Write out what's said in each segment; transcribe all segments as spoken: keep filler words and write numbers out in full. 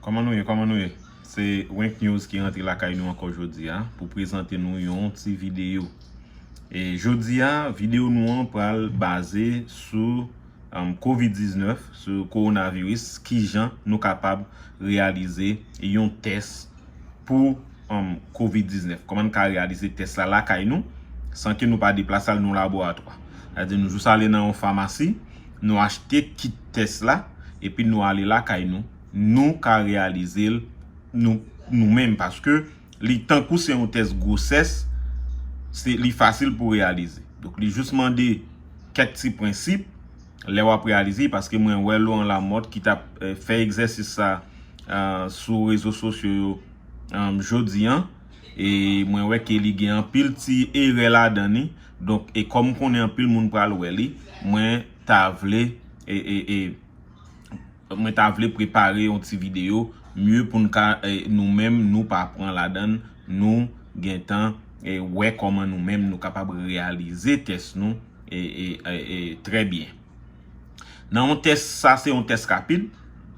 Kòman nou ye? Kòman nou ye? Se Wenk News ki rantre lakay nou ankò jodi a pou prezante nou yon ti videyo. E jodi a, videyo nou an pral baze sou um, kovid diznèf, sou kowonaviris, kijan nou kapab reyalize yon tès pou um, kovid diznèf. Kòman n ka reyalize tès la lakay nou san ke nou pa deplase al nan laboratwa. Sètadi nou jis ale nan yon famasi, nou achte kit tès la, epi nou ale lakay nou, nou ka reyalize l nou, nou menm, paske li tankou se yon tès gwosès, se, li fasil pou reyalize. Donk, li jis mande kèk ti prensip lè w ap reyalize, paske mwen wè Laurent Lamothe ki t ap eh, fè egzèsis sa eh, sou rezo sosyo yo eh, jodi an, e mwen wè ke li gen anpil ti erè ladan li. Donk, e kòm m konnen anpil moun pral wè li, mwen ta vle e, e, e, mwen ta vle prepare yon ti videyo mye pou n ka, eh, nou menm, nou pa pran ladan l, nou gentan eh, wè kòman nou menm nou kapab reyalize tès nou e, e, e, e, trè byen. Nan yon tès, sa se yon tès rapid,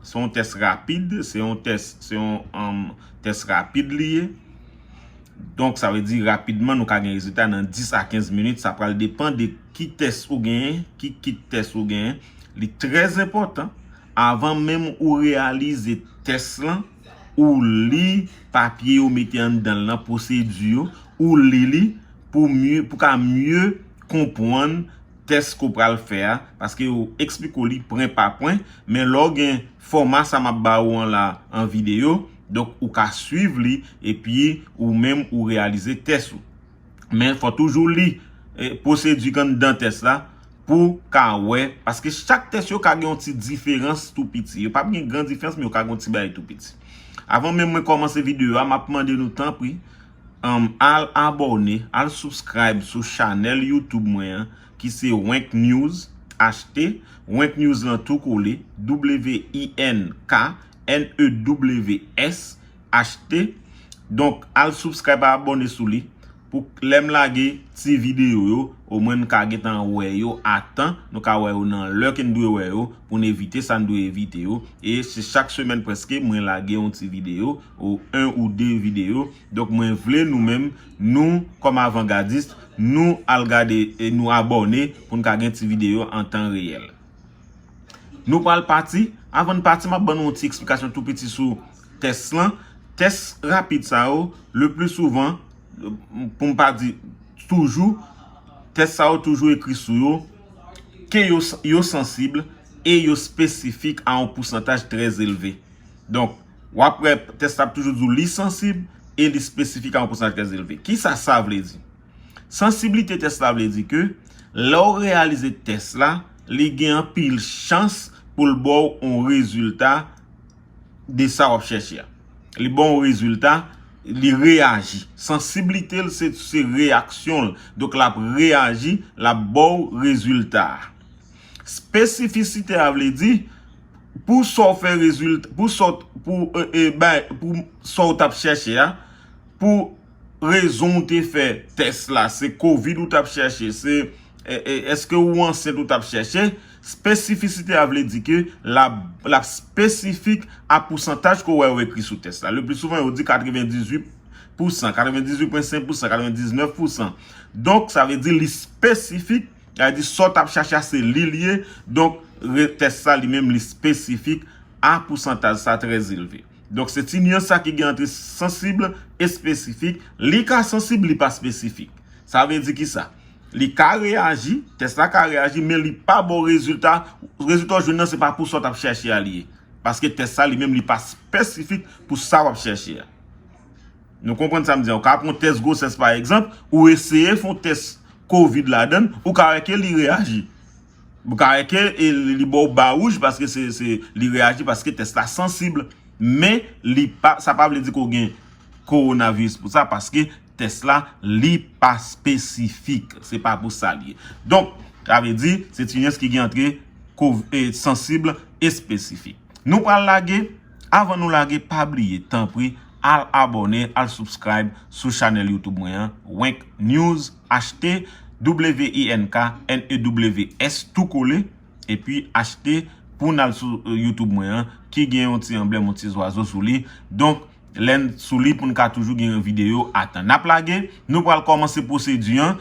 se yon tès rapid, se yon tès, se yon um, tès rapid li ye. Donk, sa vle di rapidman, nou ka gen rezilta nan dis a kenz minit. Sa pral depann de ki tès ou genyen, ki kit tès ou genyen. Li trè enpòtan, avan menm ou reyalize tès lan, ou li papye yo mete anndan l lan, pwosedi yo, ou li li pou mye, pou ka mye konprann tès ke w pral fè a, paske yo eksplike w li pwen pa pwen, men lè w gen fòma sa m ap ba ou an la an videyo, donk ou ka swiv li, epi ou menm ou reyalize tès ou. Men fò toujou li eh, pwosedi k anndan tès la pou ka wè, paske chak tès yo ka gen yon ti diferans tou piti. Yo p ap gen gran diferans, men yo ka gen yon ti bagay tou piti. Avan menm mwen kòmanse videyo a, m ap mande nou tanpri, um, al abòne, al subscribe sou chanèl YouTube mwen an, ki se Wenk News, achte, Wenk News lan tou kole, W I N K N E W S, achte. Donk, al subscribe, abòne sou li. Pou lè m lage ti videyo yo, omwen n ka gentan wè yo a tan, nou ka wè yo nan lè ke n dwe wè yo, pou n evite sa n dwe evite yo. E se chak semèn prèske mwen lage yon ti videyo, ou en ou de videyo. Donk mwen vle nou menm, nou kòm avangadis, nou al gade e nou abòne pou n ka gen ti videyo an tan reyèl. Nou pral pati. Avan n pati, m ap ban nou yon ti eksplikasyon tou piti sou tès lan. Tès rapid sa yo, le pli souvan, pou m pa di toujou, tès sa yo toujou ekri sou yo ke yo, yo sansib e yo espesifik a yon pousantaj trè elve. Donk, w ap wè tès la ap toujou di w li sansib e li espesifik a yon pousantaj trè elve. Kisa sa vle di? Sansiblite tès la vle di ke lè w reyalize tès la, li gen anpil chans pou l ba w yon rezilta de sa w ap chèche a. Li ba w yon rezilta, li reyaji. Sansiblite l se, se reyaksyon l. Donk l ap reyaji, l ap ba w rezilta a. Espesifisite a vle di pou sa w fè rezilta, pou sa w, pou, e, e, bay, pou sa w t ap chèche a, pou rezon w te fè tès la, se kovid ou t ap chèche, se e, e, èske ou ansent ou t ap chèche, espesifisite a vle di ke l ap, l ap espesifik a pousantaj ke w wè yo ekri sou tès la. Le pli souvan, yo di katrevendizuit pousan, katrevendizuit pwen senk pousan, katrevendiznèf pousan. Donk, sa vle di li espesifik, sa vle di sa w t ap chèche a se li l ye. Donk, re, tès sa li menm li espesifik a pousantaj sa trè elve. Donk, se ti nyans sa ki gen ant sansib, espesifik. Li ka sansib, li pa espesifik. Sa vle di kisa? Li ka reyaji, tès la ka reyaji, men li pa ba w rezilta. Rezilta w jwenn nan, se pa pou sa w t ap chèche a li ye. Paske tès sa li menm, li pa espesifik pou sa w ap chèche a. Nou konprann sa m di a? Ou ka pran tès gwosès, pa egzanp, ou eseye fè yon tès kovid ladan l, ou ka wè ke li reyaji. Ou ka wè ke e, li ba w ba wouj paske se, se, li reyaji paske tès la sansib. Men li pa, sa pa vle di ke w gen kowonaviris pou sa, paske tès la, li pa espesifik. Se pa pou sa li ye. Donk, sa vle di, se ti nyans ki gen ant ko, e, sansib, espesifik. Nou pral lage, avan nou lage, pa bliye, tanpri, al abòne, al subscribe sou chanèl YouTube mwen an, Wenk News, achte, W I N K N E W S, tou kole, epi achte pou n al sou eh, YouTube mwen an, ki gen yon ti anblèm, yon ti zwazo sou li. Donk, lè n sou li pou n ka toujou gen yon videyo a tan. N ap lage, nou pral kòmanse pwosedi an.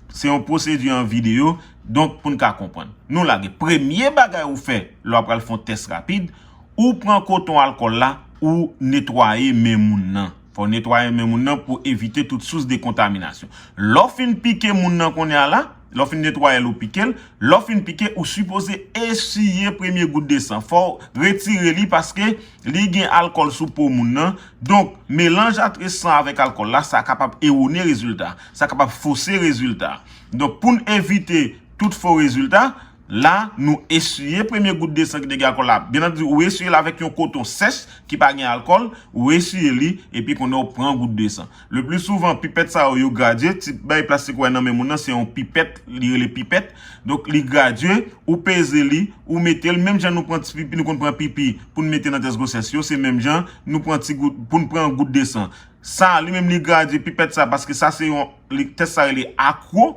Se yon pwosedi an videyo, donk pou n ka konprann. Nou lage. Premye bagay ou fè lè w ap pral fè yon tès rapid, ou pran koton alkòl la, ou netwaye men moun nan. Fò w netwaye men moun nan pou evite tout sous de kontaminasyon. Lè w fin pike moun nan kounye a la, lè w fin netwaye l ou pike l, lè w fin pike, ou sipoze esiye premye gout de san. Fò w retire li paske li gen alkòl sou po moun nan. Donk, melanj ant san avèk alkòl la, sa kapab ewone rezilta. Sa kapab fose rezilta. Donk, pou n evite tout fo rezilta, la, nou esiye premye gout de san ki te gen alkòl la. Byen antandi, ou esiye l avèk yon koton sèch ki pa gen alkòl, ou esiye li, epi kounye a ou pran gout de san. Le pli souvan, pipèt sa yo, yo gradye, ti bay plastik ou wè nan men moun nan, se yon pipèt, li rele pipèt. Donk, li gradye, ou peze li, ou mete l, menm jan nou pran ti pipi, nou konn pran pipi pou n mete nan tès gwosès yo, se menm jan nou pran ti gout, pou n pran gout de san. Sa, li menm, li gradye pipèt sa, paske sa se yon, li, tès sa rele akwo.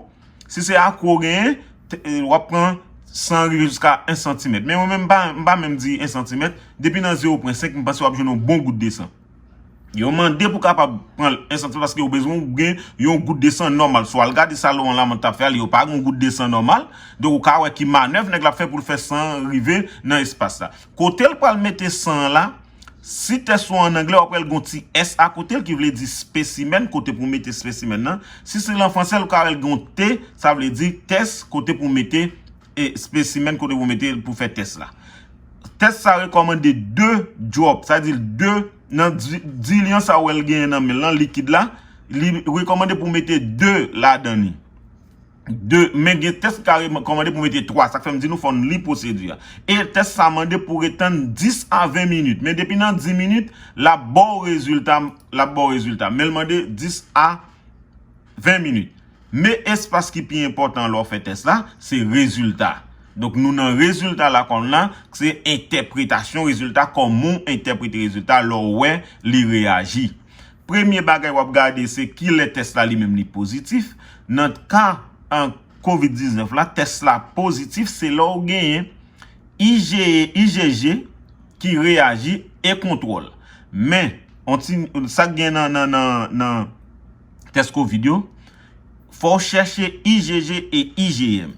Si se akwo w genyen, te- e, w ap pran san rive jiska en santimèt. Men mwen menm, m pa, m pa menm di en santimèt. Depi nan zewo pwen senk, m panse w ap jwenn yon bon gout de san. Yo mande pou kapab pran en santimèt paske yo bezwen w gen yon gout de san nòmal. Si w al gade sa Laurent Lamothe t ap fè a, li yo pa gen yon gout de san nòmal. Donk, ou ka wè ki manèv nèg la ap fè pou l fè san rive nan espas la. Kote l pral mete san an la, si tès ou an anglè, w ap wè l gon ti S akote l, ki vle di spécimen, kote pou mete spécimen nan. Si se l an fransè, l ka wè l gon T, sa vle di tès, kote pou mete, e, spécimen, kote pou mete l pou fè tès la. Tès sa rekòmande de drop, sa di de, nan di, dilyan sa w wè l genyen nan men l lan, likid la, li rekòmande pou mete de ladan li. De, men gen tès ki ka rekòmande pou mete twa, sa k fè m di nou fò n li pwosedi a. E tès sa mande pou w ret tann dis a ven minit. Men depi nan dis minit, l ap ba w rezilta, l ap ba w rezilta. Men l mande dis a ven minit. Men espas ki pi enpòtan lè w fè tès la, se rezilta. Donk, nou nan rezilta la kòm la, se entèpretasyon rezilta, kòman w entèprete rezilta lè w wè li reyaji. Premye bagay w ap gade, se kilè tès la li menm li pozitif. Nan ka an kovid diznèf la, tès la pozitif, se lè w genyen I G, I G G ki reyaji e kontwòl. Men, on ti, sa k gen nan, nan, nan, nan tès kovid yo, fò w chèche I G G e I G M.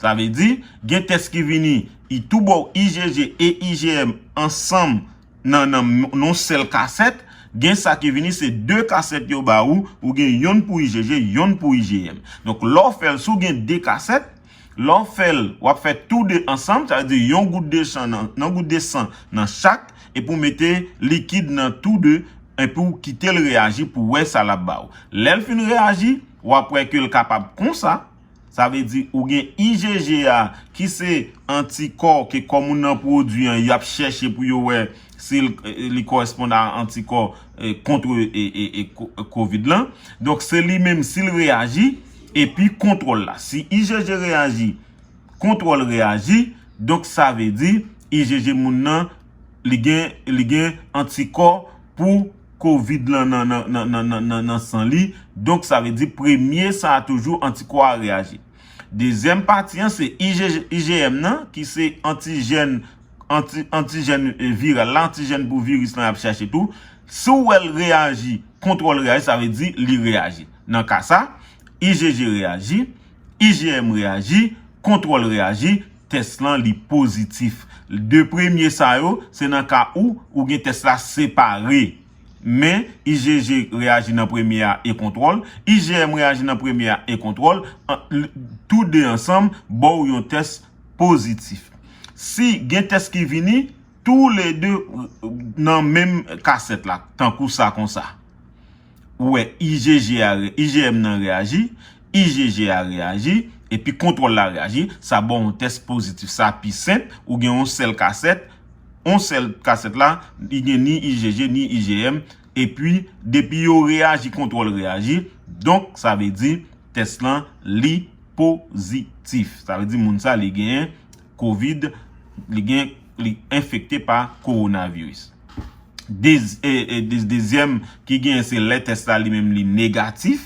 Sa vle di, gen tès ki vini, i tou ba w I G G e I G M ansanm nan, nan, nan yon sèl kasèt. Gen sa ki vini, se de kasèt yo ba ou, ou gen yonn pou I G G, yonn pou I G M. Donk, lè w fè l, si w gen de kasèt, lè w fè l, w ap fè tou de ansanm, sa vle di yon gout de san nan, nan gout de san nan chak, epi w mete likid nan tou de, epi w kite l reyaji pou w wè sa l ap ba ou. Lè l fin reyaji, w ap wè ke l kapab konsa, sa vle di ou gen I G G a, ki se antikò ke kò moun nan pwodui an, y ap chèche pou yo wè si l, li kòresponn a antikò, e, kont, e, e, e, ko-, kovid lan. Donk, se li menm, si l reyaji, epi kontwòl la. Si I G G reyaji, kontwòl reyaji, donk, sa vle di I G G moun nan, li gen, li gen antikò pou kovid lan nan, nan, nan, nan, nan, nan, nan san li. Donk, sa vle di premye sa a toujou antikò a reyaji. Dezyèm pati an, se I G G, I G M nan, ki se antijèn, anti, antijèn, e, viral la, antijèn pou viris lan y ap chèche tou. Si w wè l reyaji, kontwòl reyaji, sa vle di li reyaji. Nan ka sa, I G G reyaji, I G M reyaji, kontwòl reyaji, tès lan li pozitif. De premye sa yo, se nan ka ou, ou gen tès la separe. Men, I G G reyaji nan premye a e kontwòl, I G M reyaji nan premye a e kontwòl, an, l-, tou de ansanm, ba w yon tès pozitif. Si gen tès ki vini, tou le de, euh, nan menm kasèt la, tankou sa konsa. Ou wè I G G a re-, I G M nan reyaji, I G G a reyaji, epi kontwòl la reyaji, sa ba w yon tès pozitif. Sa pi senp, ou gen yon sèl kasèt, yon sèl kasèt la, li gen ni I G G, ni I G M, epi depi yo reyaji, kontwòl reyaji, donk sa vle di tès lan li pozitif. Sa vle di moun sa li genyen kovid, li gen, li enfekte pa kowonaviris. Dez-, e, e, de-, dezyèm ki genyen se lè tès la li menm li negatif.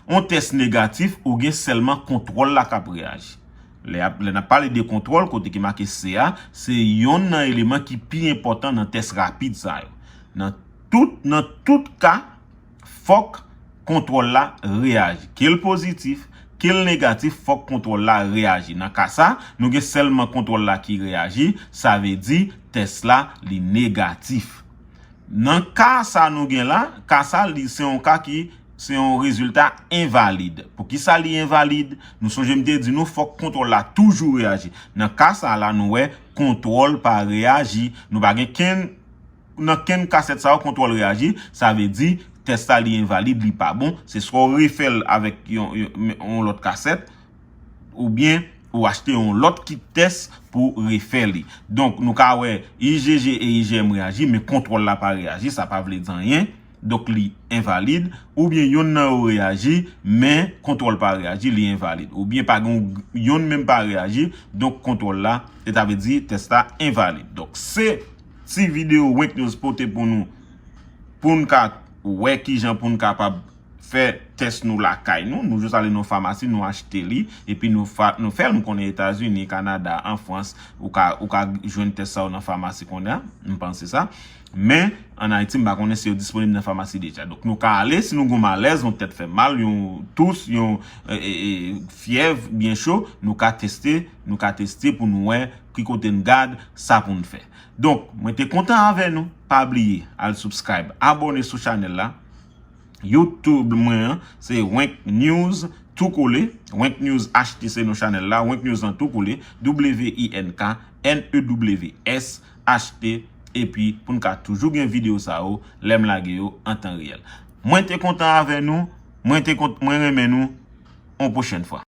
On tès negatif, ou gen sèlman kontwòl la k ap reyaji. Lè ap, lè n ap pale de kontwòl, kote ki make C a, se yonn nan eleman ki pi enpòtan nan tès rapid sa yo. Nan tout, nan tout ka, fòk kontwòl la reyaji. Ke l pozitif, ke l negatif, fòk kontwòl la reyaji. Nan ka sa, nou gen sèlman kontwòl la ki reyaji, sa vle di tès la li negatif. Nan ka sa nou gen la, ka sa li se yon ka ki se yon rezilta envalid. Poukisa li envalid? Nou sonje m te di nou fòk kontwòl la toujou reyaji. Nan ka sa la nou wè kontwòl pa reyaji. Nou pa gen kenn nan kenn kasèt sa yo kontwòl reyaji, sa vle di tès la li envalid, li pa bon. Se swa w refè l avèk yon, yon, yon lòt kasèt, oubyen ou achte yon lòt kit tès pou refè li. Donk, nou ka wè I G G e I G M reyaji, men kontwòl la pa reyaji, sa pa vle di anyen. Donk, li envalid. Oubyen yonn nan yo reyaji, men kontwòl pa reyaji, li envalid. Oubyen pa gen yonn menm pa reyaji, donk kontwòl la, e ta vle di tès la envalid. Donk, se ti videyo Wenk News pote pou nou, pou n ka wè kijan pou n kapab fè tès nou lakay nou. Nou jis ale nan famasi, nou achte li, epi nou, fa, nou fè l. M konnen Etazini, Kanada, an Frans, ou ka, ou ka jwenn tès sa yo nan famasi kounye a, m panse sa. Men, ann Ayiti, m pa konnen si yo disponib nan famasi deja. Donk, nou ka ale, si nou gen malèz, yon tèt fè mal, yon tous, yon e, e, e, fyèv byen cho, nou ka teste, nou ka teste pou nou wè ki kote n gad, sa pou n fè. Donk, mwen te kontan avè nou. Pa bliye, al subscribe, abòne sou chanèl la. YouTube mwen an, se Wenk News tou kole. Wenk News H T se non chanèl la. Wenk News lan tou kole. W I N K N E W S H T. Epi, pou n ka toujou gen videyo sa yo, lè m lage yo an tan reyèl. Mwen te kontan avè nou. Mwen te kont, mwen renmen nou. On pwochèn fwa.